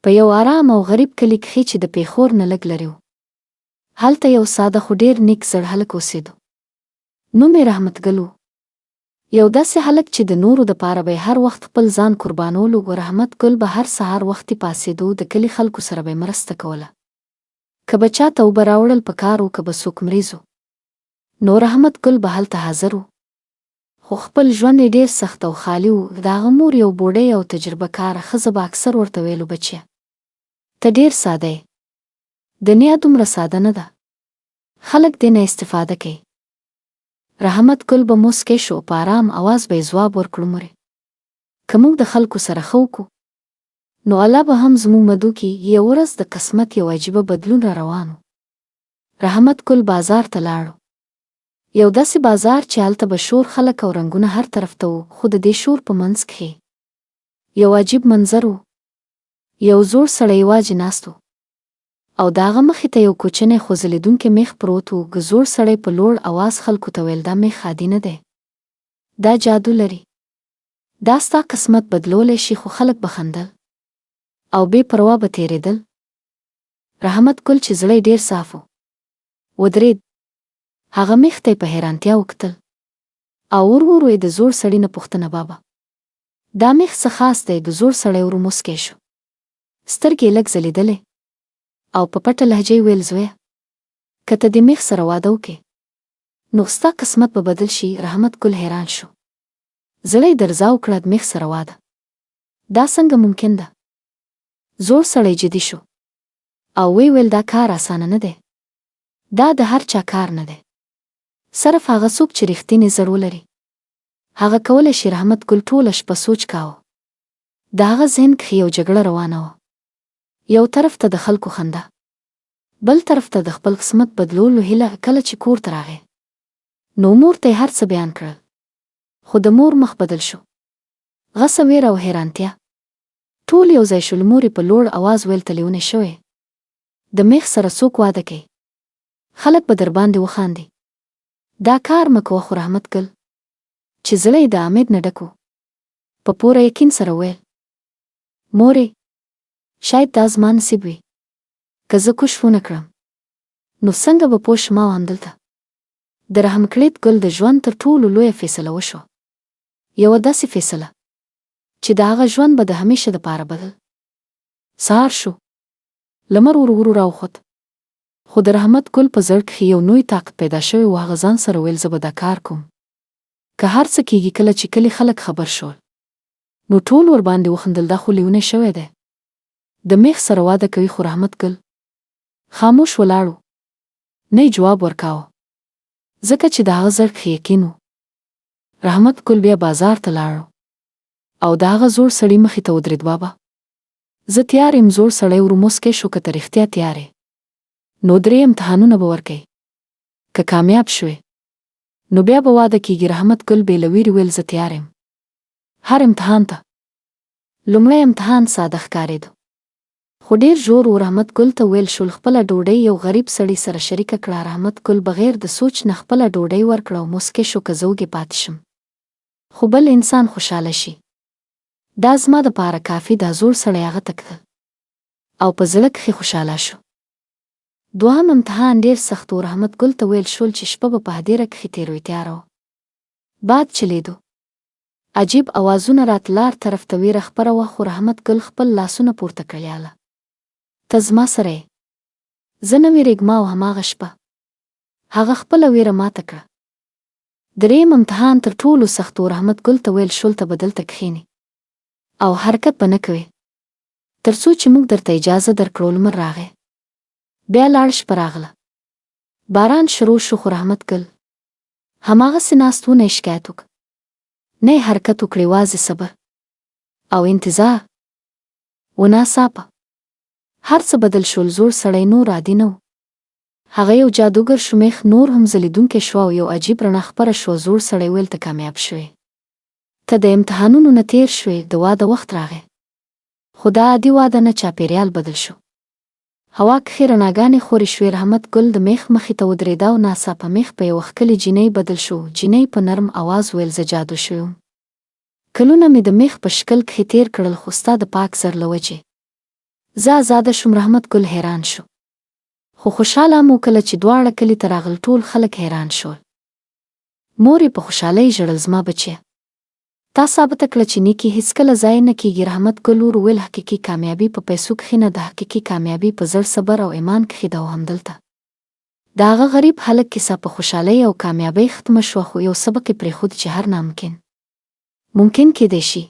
په یو آرام او غریب کلي کښې چې د پېښور نه لږ لرې و. هلته یو ساده خو ډېر نیک زړ هلک اوسېدو. نوم یې رحمتګل و. یو داسې هلک چې د نورو د پاره به یې هر وخت خپل ځان قربانولو و. رحمت ګل به هر سهار وختي پاڅېدو، د کلي خلکو سره به یې مرسته کوله. که به چا ته اوبه راوړل په کار و، که به څوک مریض و. نو رحمت ګل به هلته حاضر و. خو خپل ژوند یې ډېر سخت او خالي و، د هغه مور یو بوډۍ او تجربه کاره ښځه به اکثر ورته ویلو بچیه! ته ډېر ساده یې. دنیا دومره ساده نه ده. خلک دې نه استفاده کوي. رحمت ګل به موسکی شو او په ارام اواز به یې ځواب ورکړو مورې! که موږ د خلکو سره ښه وکړو، نو الله به هم زموږ مدو کړي. یوه ورځ د قسمت یو عجیبه بدلون را روان و. رحمت ګل بازار ته لاړو. یو داسې بازار چې هلته به شور خلک او رنګونه هر طرف ته وو خو د دې شور په منځ کښې یو عجیب منظر وو. یو زوړ سړی یواځې ناست وو او د هغه مخې ته یو کوچنی خو ځلېدونکی مېخ پروت وو. زوړ سړی په لوړ اواز خلکو ته ویل دا مېخ عادي نه دی. دا جادو لري. دا ستا قسمت بدلولی شي خو خلک به خندل او بې پروا به تېرېدل. رحمت ګل چې زړه یې ډېر صاف وو ودرېد. هغه مېخ ته یې په حیرانتیا وکتل او ورو ورو یې د زوړ سړي نه پوښتنه بابا! دا مېخ څه خاص دی؟ د زوړ سړی ورو موسکی شو. سترګې یې لږ ځلېدلې او په پټه لهجه یې وویل زویه! که ته دې مېخ سره واده وکړې، نو ستا قسمت به بدل شي. رحمت ګل حیران شو. زړه یې درزا وکړه د مېخ سره واده؟ دا څنګه ممکن ده؟ زوړ سړی جدي شو او ویې ویل دا کار اسانه نه دی. دا د هر چا کار نه دی. صرف هغه څوک چې رښتینی زړ ولري هغه کولی شي رحمت ګل ټوله شپه سوچ کاوه. د هغه ذهن کښې یو جګړه روانه وه. یو طرف ته د خلکو خندا. بل طرف ته د خپل قسمت بدلولو هیله کله چې کور ته راغی نو مور ته یې هر څه بیان کړل خو د مور مخ بدل شو. غصه ویره او حیرانتیا ټول یو ځای شول مور یې په لوړ اواز ویل ته لیونی شوی یې. د مېخ سره څوک واده کوي خلک به درباندې وخاندي دا کار مه کوه خو رحمت ګل چې زړه یې د امید نه ډک و په پوره یقین سره ویل مورې شاید دا زما نصیب وي که زه کوښښ ونه کړم نو څنګه به پوه شم او همدلته د رحمکړیت ګل د ژوند تر ټولو لویه فیصله وشوه یوه داسې فیصله چې د هغه ژوند به د همیشه دپاره بدل سهار شو لمر ورو ورو راوخوت. خو د رحمت ګل په زړ کښې یو نوی طاقت پیدا شوی و هغه ځان سره ویل زه به دا کار کوم که هر څه کیږي کله چې کلي خلک خبر شول نو ټول ورباندې وخندل دا خو لیونی شوی دی د میخ سره واده کوي خو رحمت ګل خاموش ولاړ و نه یې جواب ورکاوه ځکه چې د هغه زړ کښې یقین و. رحمت ګل بیا بازار ته لاړو او د هغه زوړ سړي مخې ته ودرید بابا! زه تیار یم زوړ سړی ورو موسکی شو که ته رښتیا تیار یې نو درې امتحانونه به ورکوې که کامیاب شوې نو بیا به واده کیږي رحمت ګل بې له ویرې ویل زه تیار یم هر امتحان ته. لومړی امتحان ساده ښکارېدو خو ډېر ژور و رحمت ګل ته ویل شول خپله ډوډۍ یو غریب سړي سره شریکه کړه رحمت ګل بغیر د سوچ نه خپله ډوډۍ ورکړه او موسکی شو که زه وږی پاتې شم خو بل انسان خوشحاله شي دا زما د پاره کافي ده زوړ سړی هغه ته کتل او په زړه کښې خوشحاله شو. دوهم امتحان ډېر سخت و رحمت ګل ته ویل شول چې شپه به په هدیره کښې تېروي تیاره وه باد چلېدو عجیب اوازونه راتله هر طرف ته ویره خپره وه خو رحمت ګل خپل لاسونه پورته کړل یاله ته زما سره یې زه نه ویرېږمه او هماغه شپه هغه خپله ویره ماته کړه. درېیم امتحان تر ټولو سخت و رحمت ګل ته ویل شول ته به دلته کښېنې او حرکت به نه کوې تر څو چې موږ درته اجازه درکړو لمر راغی بیا لاړ شپه راغله باران شروع شو خو رحمت ګل هماغسې ناست و نه یې شکایت وکړ نه یې حرکت وکړ یوازې صبر او انتظار و ناڅاپه هر څه بدل شول زوړ سړی نور عادي نه و هغه یو جادوګر شو مېخ نور هم ځلېدونکی شو او یو عجیب رڼا خپره شوه زوړ سړی ویل ته کامیاب شوې ته د امتحانونو نه تېر شوې د واده وخت راغی خو دا عادي واده نه چاپېریال بدل شو هوا کښې رڼاګانې خورې شوې رحمت ګل د مېخ مخې ته ودرېده او ناڅاپه مېخ په یوه ښکلې جینۍ بدل شو جینۍ په نرم اواز ویل زه جادو شوې وم کلونه مې د مېخ په شکل کښې تېر کړل خو ستا د پاک زر له وجې. زه ازاده شوم رحمت ګل حیران شو. خو خوشحاله هم و کله چې دواړه کلي ته راغل ټول خلک حیران شول. مور یې په خوشحالۍ ژړل زما بچیه! تا ثابته کړه چې نیکي هیڅکله ضایع نه کیږي رحمت ګل ورو ویل حقیقي کامیابي په پیسو کښې نه ده حقیقي کامیابي په زړ صبر او ایمان کښې ده او همدلته د هغه غریب هلک کیسه په خوشحالۍ او کامیابۍ ختمه شوه خو یو سبق یې پرېښود چې هر ناممکن ممکن کېدی شي.